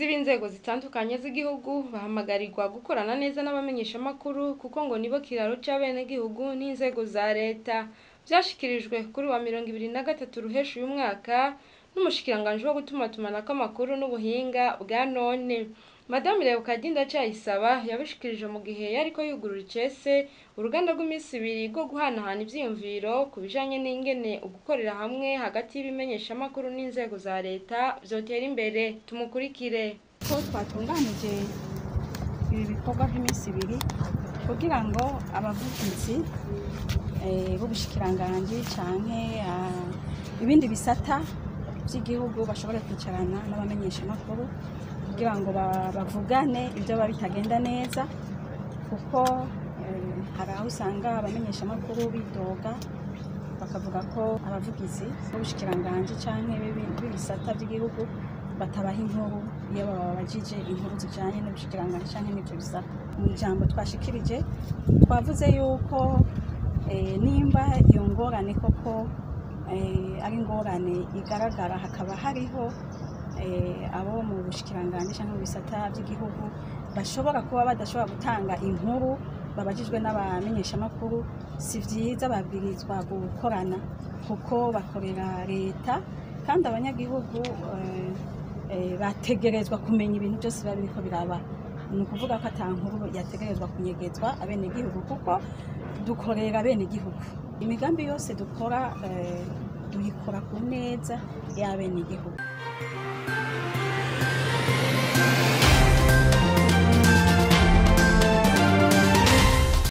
Abavugizi b'inzego zitandukanye z'igihugu bahamagarirwa gukorana neza n'abamenyeshamakuru kuko ngo nibo kiraro c'abenegihugu n'inzego za leta. Vyashikirijwe kuri wa 23 Ruheshi uyu mwaka n'umushikiranganji wo gutumatumanako amakuru n'ubuhinga bwa none. Madame Leokadie Ndacayisaba yabishikirije mu gihe yariko yugurura icese uruganda rw'imisi ibiri rwo guhanahana ivyiyumviro ku bijanye n'ingene ugukorera hamwe hagati y'ibimenyeshamakuru n'inzego za leta vyotera imbere. Tumukurikire. Ko twatunganije ibi bikorwa by'iminsi ibiri kugira ngo abavugizi b'ubushikiranganji canke ibindi bisata by'igihugu bashobore kwicarana n'abamenyeshamakuru kugira ngo bavugane ibyo biba bitagenda neza, kuko hari aho usanga abamenyeshamakuru bidoga bakavuga ko abavugizi b'ubushikiranganji canke b'ibisata by'igihugu batabaha inkuru iyo bababajije inkuru zijanye n'ubushikiranganji canke n'ivyo bisata. Mu ijambo twashikirije twavuze yuko nimba iyo ngorane koko ari ingorane igaragara, hakaba hariho abo mu bushikiranganji canke mu bisata by'igihugu bashobora kuba badashobora gutanga inkuru babajijwe n'abamenyeshamakuru, si vyiza, babwirizwa gukorana kuko bakorera leta, kandi abanyagihugu bategerezwa kumenya ibintu byose biba biriko biraba. Ni ukuvuga ko ata nkuru yategerezwa kunyegezwa abenegihugu, kuko dukorera abenegihugu. Imigambi yose dukora, duyikora ku neza y'abenegihugu.